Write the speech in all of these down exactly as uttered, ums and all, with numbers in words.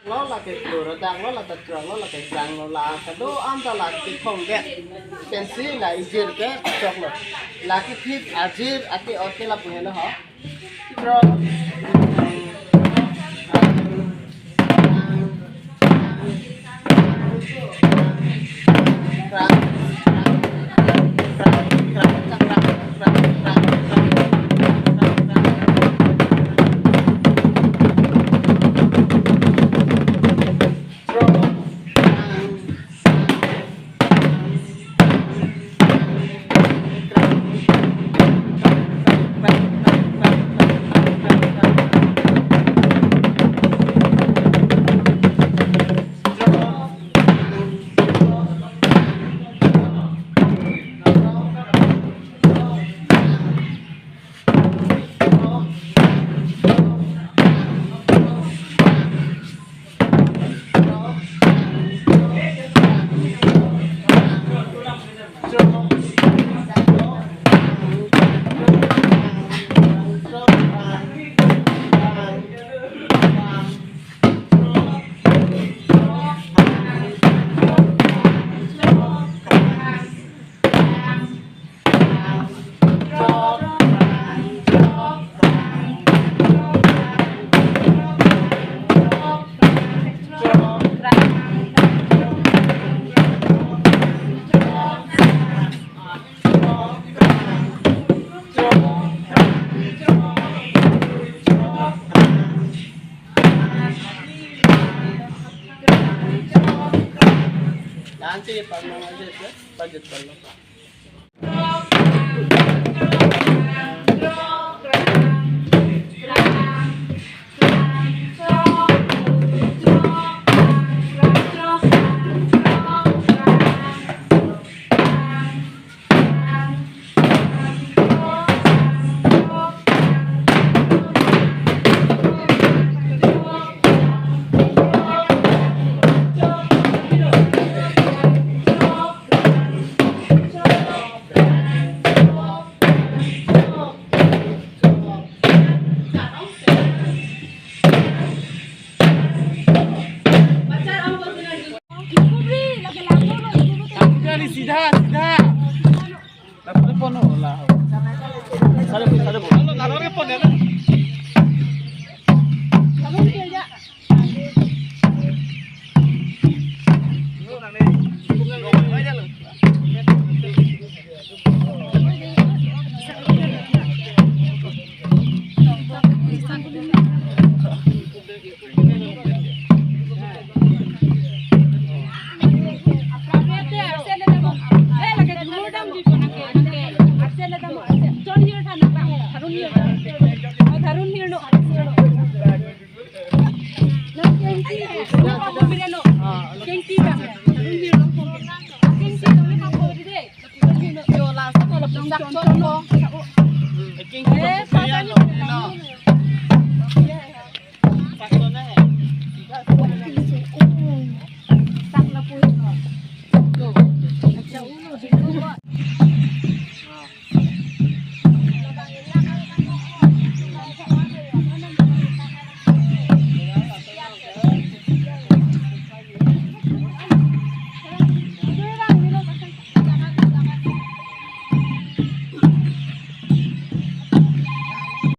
Lo lake klur adang lo, lata krang lo, lake krang lo, la kado-an ta lake thong det. Pensi la ijir ke chok lo. Lake thip ajir ake orke lapu helo ho. Krang. Nanti Pak Manager, budget kalau. Kali, sidha, sidha. Lapu depan ho, la ho. Sale, sale, sale. Lalu, lalu depan ya.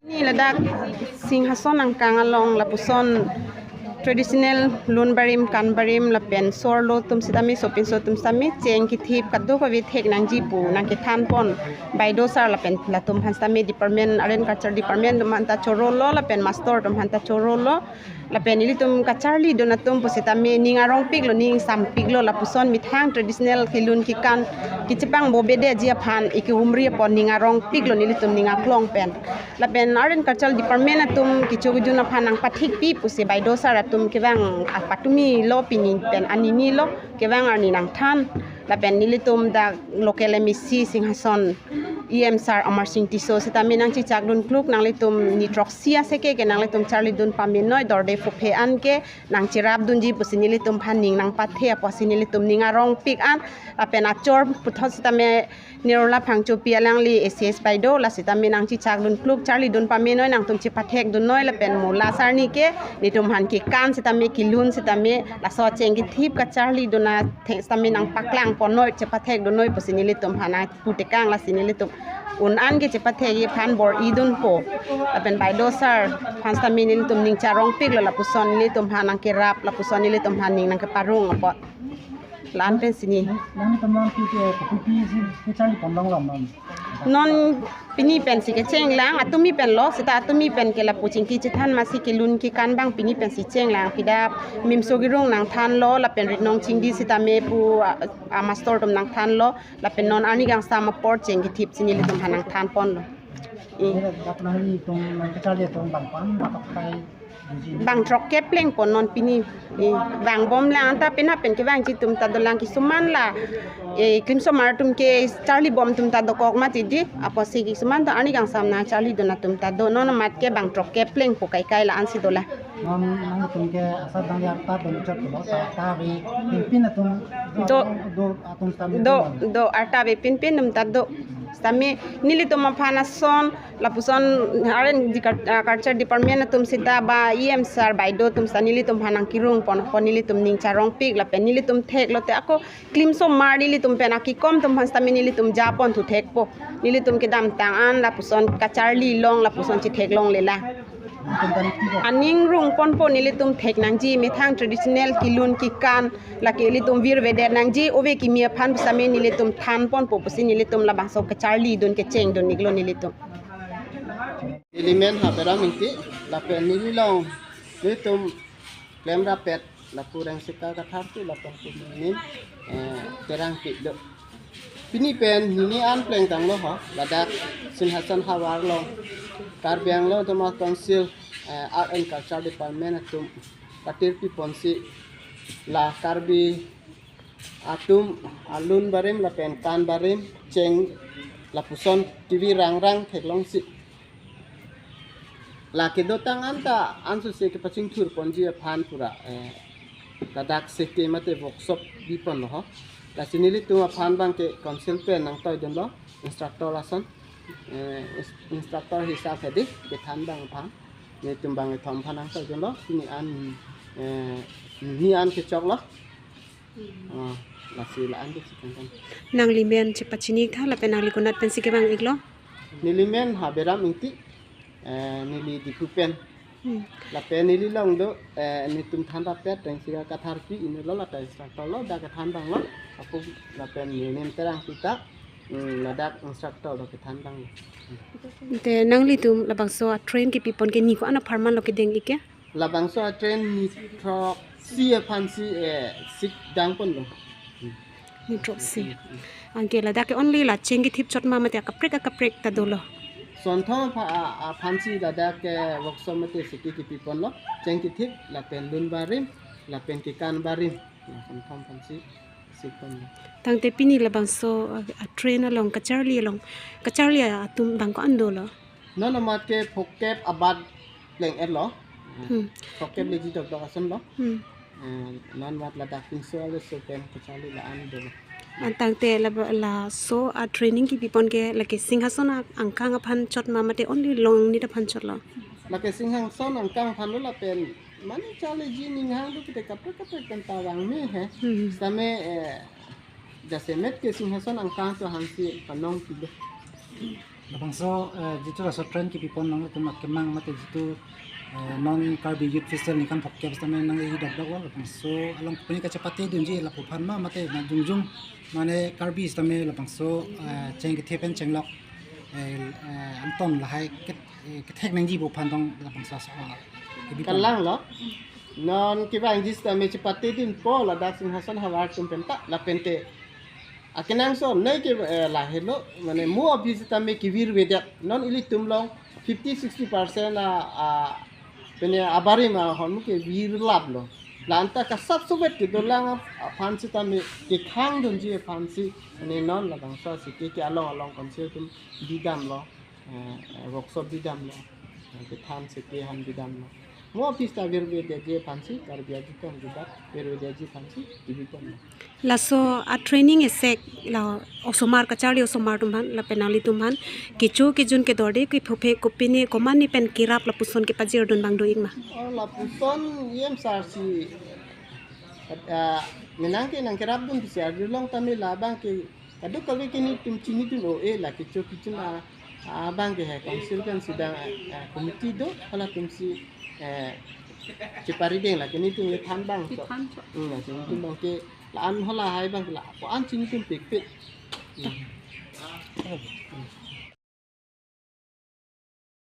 Ni ladak Singhason angkang along lapuson traditional lun barim, kan barim lapen so-arlo atum sitame, sopinso atum sitame cheng kethip kadokave thek nangji pu nangkethan pon baideo sir lapen latum aphan sitame department, Art and Culture department atum aphan ta choro lo lapen master atum aphan ta choro lo. Lapen ilitum kacharlidun atum pusitame ning arongpik lo, ning sampik lo, lapuson methang traditional kelun kekan kechepang bobede aji aphan ike umri apon ning arongpik lo nelitum ning aklong pen. Lapen Art and Culture Department atum kecho kejun aphan nangpathikpi pusi baideo sir atum kevang apatumi lo, pini pen anini lo, kevang arni nangthan. Lapen nelitum dak local M A C Singhason E M sir Amarsing Tisso sitame nangchechakdun kluk, nanglitum ni throksi aseke ke nanglitum charlidun pamenoi, dorde phophe an ke nangcherapdunji pusi nelitum aphan ning nangpathe apotsi nelitum ning arongpik an, lapen achor puthot sitame Nirola Phangchopi alangli A C S baideo, la sitame nangchechakdun kluk, charlidun pamenoi, nangtum chepathekdunnoi, lapen mo la sir ni ke nelitum aphan kekan sitame kelun sitame laso cheng kethip kacharlidun atheng sitame nangpaklangponnoi, chepathekdunnoi pusi nelitum aphan nangputekang, lasi nelitum un an ke chepathekji aphan bor-idunpo. Lapen baideo sir aphan sitame nelitum ning charongpiklo, lapuson nelitum aphan nangkerap, lapuson nelitum aphan ning nangkeparong apot. La-an pensi ni. Nangli tomang pi ke kopi pi si kecharli ponlong lam non. Non pini pensi kechenglang, atumi penlo, seta atumi pen ke lapu chingki chethan masi kelun kekan abang pini pensi chenglang, pida Mimso Kirung nangthanlo, lapen Ritnong Chingdi sitame pu a, a master atum nangthanlo, lapen non arni kangsam apor cheng kethip si nelitum aphan nangthanponlo. Eh. Neli dak nangli atum nangkecharli atum bang pan, bang kai. Bang throkkep plengpon non pini. Eh, vangbomlang anta pena pen kevangji atum ta dolang, kisuman la, eh, klimsomar atum ke charlibom atum ta dokok mati di. Apotsi kisuman ta arni kangsam nangcharlidun atum ta do. Non amat ke bang throkkep plengpo kaikai la-ansi dolang. Non nangtum ke asap dang arta pen chot lo, ta ta ave pinpin atum do, do atum sitame do, do. Do arta ave pinpin atum ta do. Sitame nelitum aphan ason, lapuson R and D cul-, ah, culture department atum seta ba E M sir baideo atum seta nelitum aphan nangkerungpon, pon nelitum ning charongpik, lapen nelitum theklote ako klimsomar nelitum pen akekom atum aphan sitame nelitum japonthu thekpo. Nelitum kedamtang an lapuson kacharli long, lapuson chetheklongle la. Aning rungponpo, nelitum thek nangji, methang traditional kelun kekan, lake ilitum virvedet nangji, ove kimi aphan pusitame nelitum thanponpo pusi nelitum labangso kacharlidun kechengdun-iklo nelitum. Neli men Haberam Ingti, lapen neli along nelitum klemrap-et lapu Rengsika Katharpi lapen pini, eh, Terangpi do. Pini pen neli an plengtanglo ho, ladak Singhason havar along Karbi Anglong Autonomous Council, eh, Art and Culture Department atum patirpiponsi la Karbi atum alun barim lapen kan barim cheng lapuson kevi rangrang theklongsi la kedotang anta ansose kepachingthurponji aphan pura, eh, ladak seke mate workshop biponlo ho. Lasi nelitum aphan abang ke council pen nangtoidunlo instructor ason, eh, ins-, instructor hisap hedi kethan abang aphan. Nelitum bang kethom aphan nangtoidunlo. Pini an, eh, pini an kechoklo. Hmm. Ah, lasi la-an ke chikangkan. Nangli men chepachini-iktha lapen nangli konat pensi kevang-iklo? Neli men Haberam Ingti, eh, neli Diphu pen. Hmm. Lapen neli along do, eh, nelitum thanrap-et Rengsika Katharpi inutlo, lapen instructor lo, dak kethan abanglo, ako lapen neli Terangpi ta, hmm, ladak instructor lo kethan abanglo. Te nanglitum labangso a-train kepipon ke ni ko-an apharman lo kedeng-ik ke? Labangso a-train ni throksi aphansi, eh, sik dangponlo. Ni throksi. Anke ladak ke only la cheng kethip chot ma mate akaprek akaprek ta dolo? Sonthom apha-, a-, aphansi ladak ke workshop mate seke kepiponlo. Cheng kethip lapen lun barim lapen kekan barim. La sonthom aphansi sikponlo. Tangte pini labangso, uh, a-train along kacharli along, kacharli atum bang ko-an dolo? Non amat ke phokep abat pleng-etlo. Hmm. Phokep leji dokdok asonlo. Hmm. Eh, non amat ladak pinso alo so pen kacharli la-an dolo. An tangte laba-, laso a-training kepipon ke lake Singhason a-, angkang aphan chot ma mate only Longnit aphan chotlo? Lake Singhason angkang aphanlo lapen mane charliji ninghang do kete kaprek kaprek pen ta vangme he. Hmm. Sitame, eh, jasemet ke Singhason angkang atum aphansi panong pilo. Labangso, eh, jitu laso train kepipon nangtum akemang mate jitu, eh, non Karbi Youth Festival ningkan phokep sitame nang-e dokdoklo, labangso along pini kachepatedunji lapu aphan ma mate nang jongjong mane Karbi sitame labangso, eh, cheng kethe pen chenglok, eh, eh, angton lahai ket-, eh, kethek nangji pu aphan tong labangso aso, ah, kepipon. Kalanglo. Non kevangji sitame chepatedunpo ladak Singhason havar atum penta lapente. Akenangsot nei ke, eh, lahelo, mane mo abhi sitame kevirvedet. Non ilitum along fifty sixty percent a, a, pene abarim ahormu ke virlaplo. Lanta kasap suvet kedolang aphan sitame kekhang dunji aphan si, ne non labangso si ke ke along along council atum bidamlo, eh, eh, workshop bidamlo, eh, kethan si ke han bidamlo. Mo office ta virve deji aphan si, Karbi ajukan jubat virve deji aphan si, dibi ponlo. Laso a training esek la osomar kacharli osomar atum aphan lapen nangli atum aphan kecho kejun kedorde kephophek kopine komatne pen kerap lapuson kepajirdun abang do-ik ma? Oh, lapuson yem sar si, ah, menang ke nangkerapdun si arjulong tame labang ke kadokave ke netum chinidun o-e la kecho kejun a, abang ke he council kan sidang, eh, committee do, halatum si, eh, cheparideng la ke netum le than abang to. Kethan to. Hmm, la ke netum abang ke la-an halahai abang ke la ko-an chinidun pikpik. Hmm.